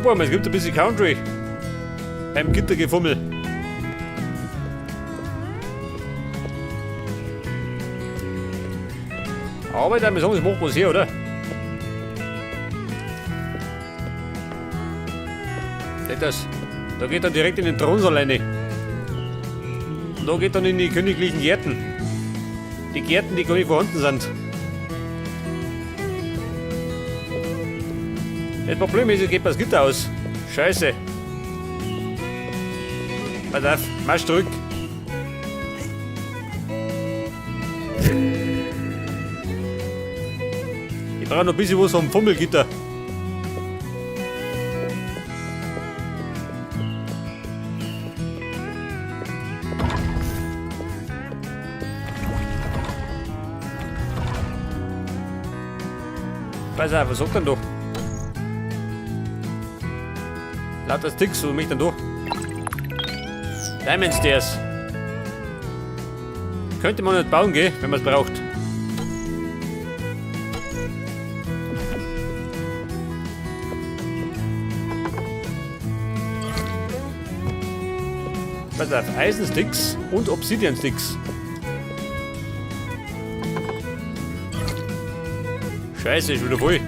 Guck mal, es gibt ein bisschen Country. Beim Gittergefummel. Aber ich würde sagen, das macht was her, oder? Seht das? Da geht dann direkt in den Thronsaal rein. Und da geht dann in die königlichen Gärten. Die Gärten, die gar nicht vorhanden sind. Das Problem ist, es geht das Gitter aus. Scheiße. Pass auf, marsch zurück. Ich brauche noch ein bisschen was vom Fummelgitter. Pass auf, was sagt denn da? Lauter Sticks, was möchte denn da? Diamond Stairs. Könnte man nicht bauen, gell, wenn man es braucht. Pass auf, Eisensticks und Obsidian Sticks. Scheiße, ist wieder voll.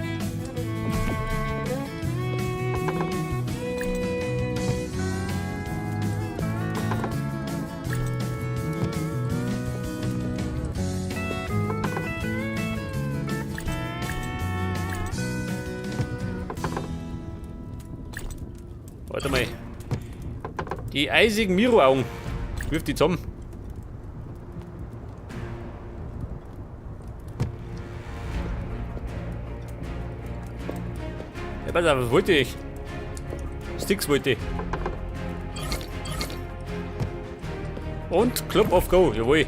Warte mal. Die eisigen Miro-Augen. Wirf die zusammen. Ja, pass auf, was wollte ich? Sticks wollte ich. Und Club of Go, jawohl.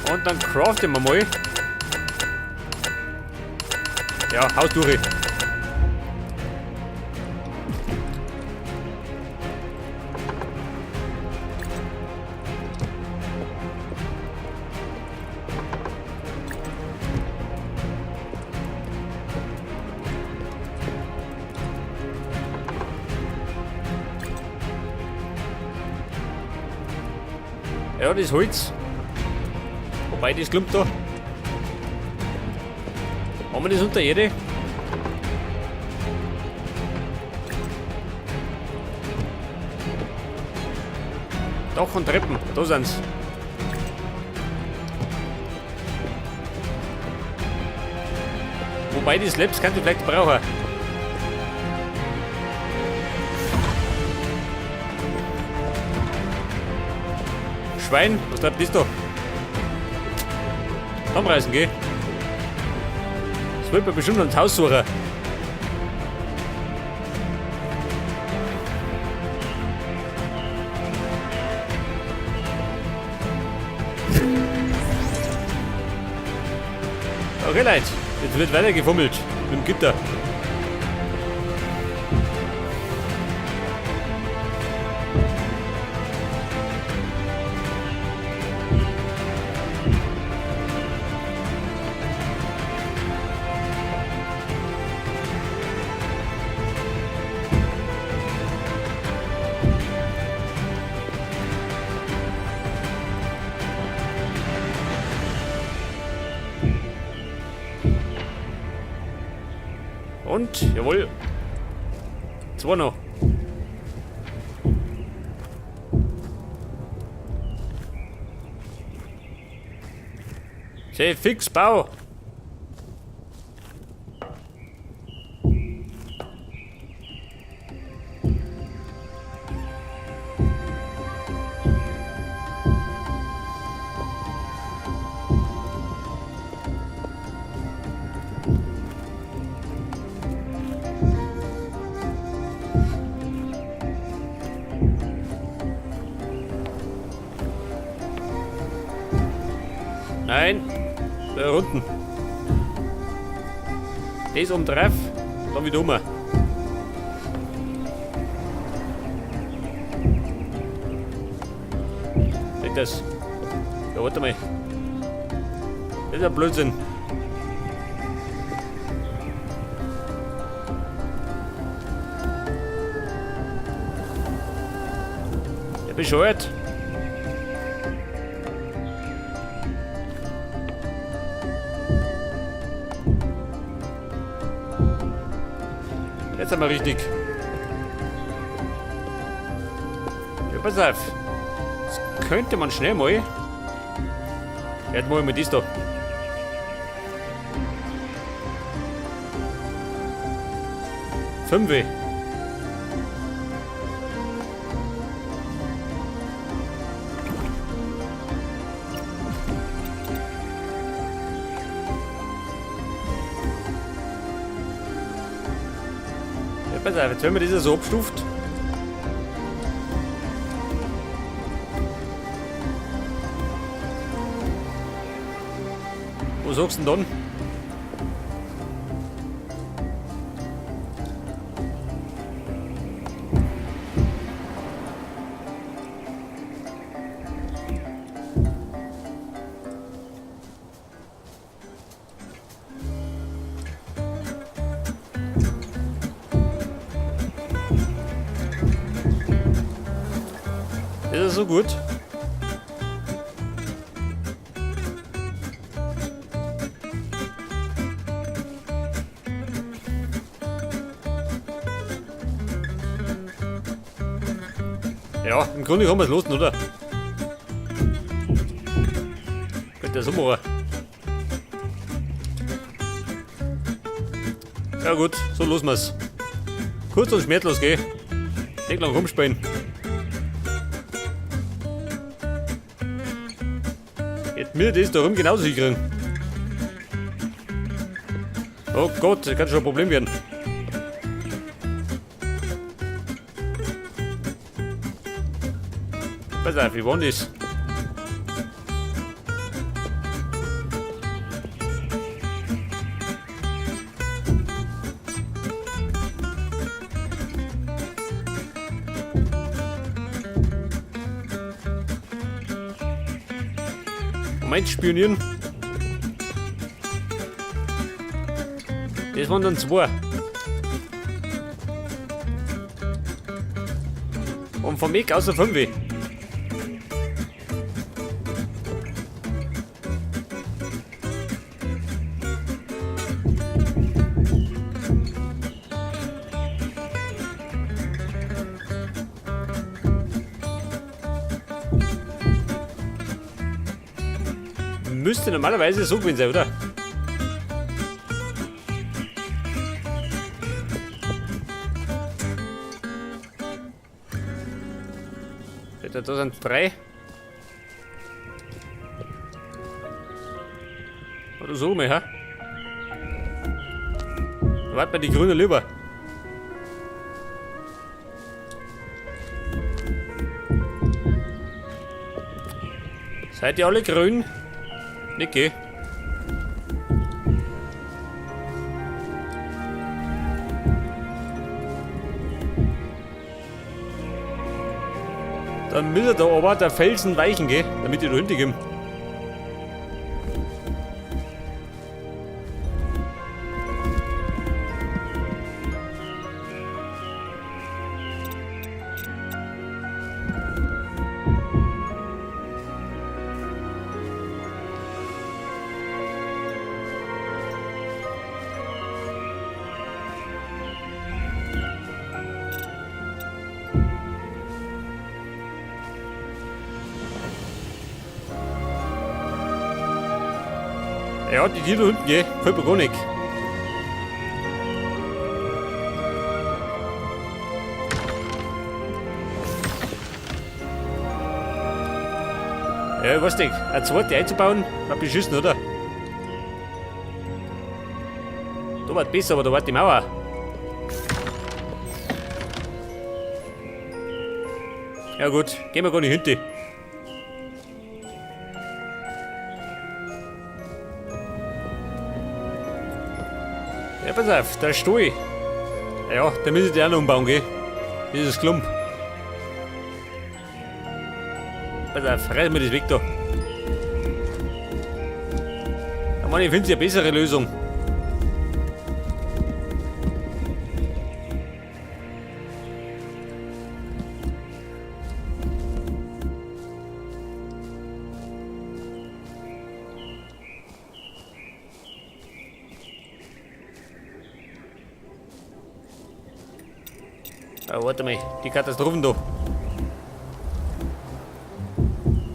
Und dann craften wir mal. Ja, haus durch. Ja, das Holz. Wobei, das klumpt da. Haben wir das unter Erde? Dach und Treppen, da sind's. Wobei die Slabs könnte ich vielleicht brauchen. Schwein, was treibt das da? Zusammenreißen, gell? Das wollte man bestimmt ans Haus suchen. Okay, Leute, jetzt wird weiter gefummelt mit dem Gitter. Und, jawohl. Zwei noch. Sehr fix, Bau. Nein, da unten. Das um drauf, dann wieder um. Nicht das. Ja, warte mal. Das ist ja Blödsinn. Ja, bescheuert. Jetzt sind wir richtig. Ja, pass auf. Das könnte man schnell mal. Jetzt mach ich mal das da. Fünf. Ja, pass auf, jetzt wenn man das so abstuft. Was sagst du denn dann? Ist das so gut? Ja, im Grunde kann man es losen, oder? Könnte ja so machen. Ja gut, so losen wir's. Kurz und schmerzlos, gell? Nicht lang rumspielen. Jetzt mir das da rum genauso hinkriegen. Oh Gott, das kann schon ein Problem werden. Pass auf, wie war denn das? Moment, spionieren. Das waren dann zwei. Und vom Eck außer 5. Müsste normalerweise so gewesen sein, oder? Da sind 3. Oder so mal, hä? Warte mal, die grüne lieber. Seid ihr alle grün? Niki. Dann müsste da aber der Felsen weichen, gell? Damit ich da hinten komme. Ja, die da unten, gell? Fällt mir gar nicht. Ja, ich weiß nicht, eine zweite einzubauen, war beschissen, oder? Da war besser, aber da war die Mauer. Ja gut, gehen wir gar nicht hinten. Ja, pass auf, der Stuhl. Ja, da müssen die auch noch umbauen, gell? Dieses Klump. Pass auf, reiß mir das weg da. Aber ich finde sie eine bessere Lösung. Ah, warte mal, die Katastrophen da.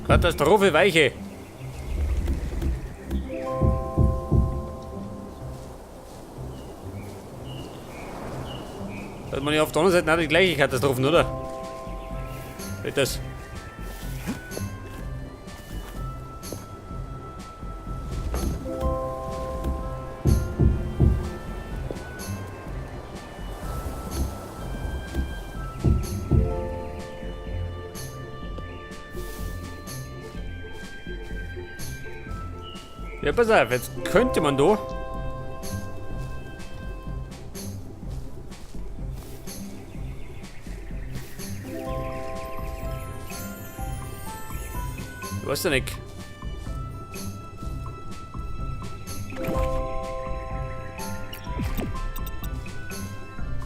Katastrophe Weiche. Hat man ja auf der anderen Seite auch die gleiche Katastrophen, oder? Geht das? Ja, pass auf, jetzt könnte man da. Ich weiß ja nicht.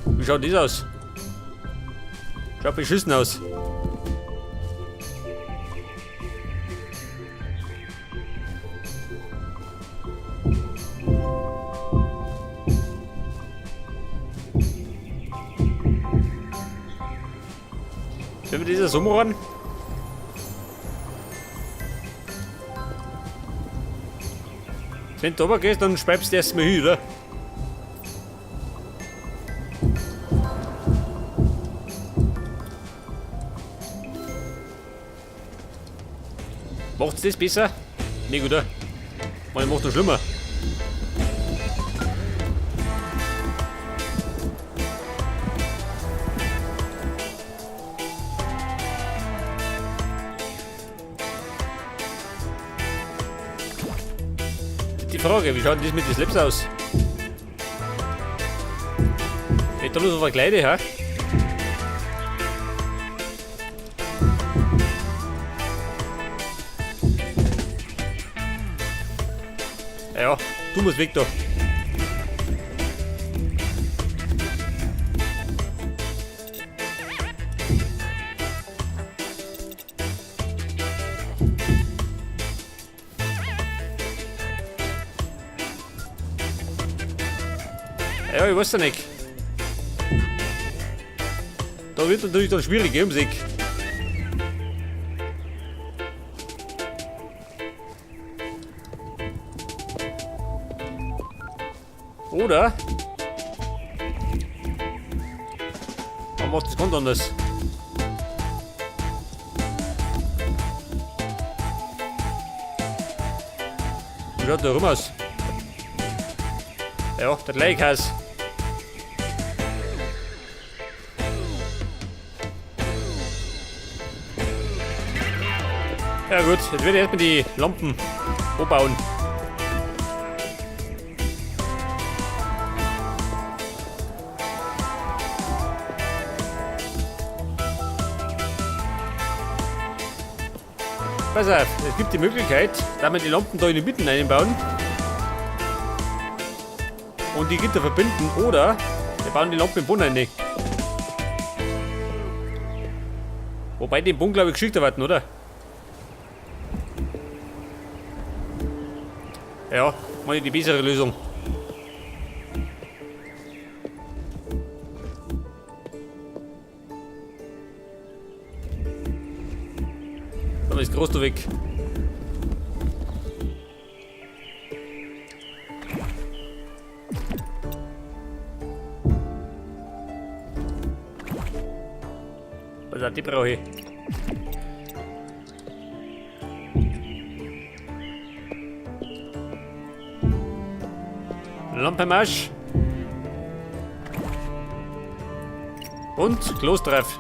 Wie schaut das aus? Schaut beschissen aus. Sind wir dieser Summoran? Wenn du runter gehst, dann schreibst du erstmal hin, oder? Macht's das besser? Nee, oder? Man macht noch schlimmer. Die Frage, wie schaut denn das mit den Slips aus? Wenn da nur so verkleide, ha? Ja, du musst weg da. Ja, ich weiß ja nicht. Da wird natürlich dann schwierig, ums Eck. Oder? Man macht das ganz anders. Wie schaut der rum aus? Ja, der gleiche Haus. Ja gut, jetzt werde ich erstmal die Lampen umbauen. Pass auf, es gibt die Möglichkeit, da wir die Lampen da in die Mitte einbauen und die Gitter verbinden, oder wir bauen die Lampen im Boden rein. Wobei den Boden, glaube ich, geschickter warten, oder? Ja, mal die bessere Lösung. Dann ist groß da weg. Was hat die brauche ich? Lampe Marsch. Und Klosterreif.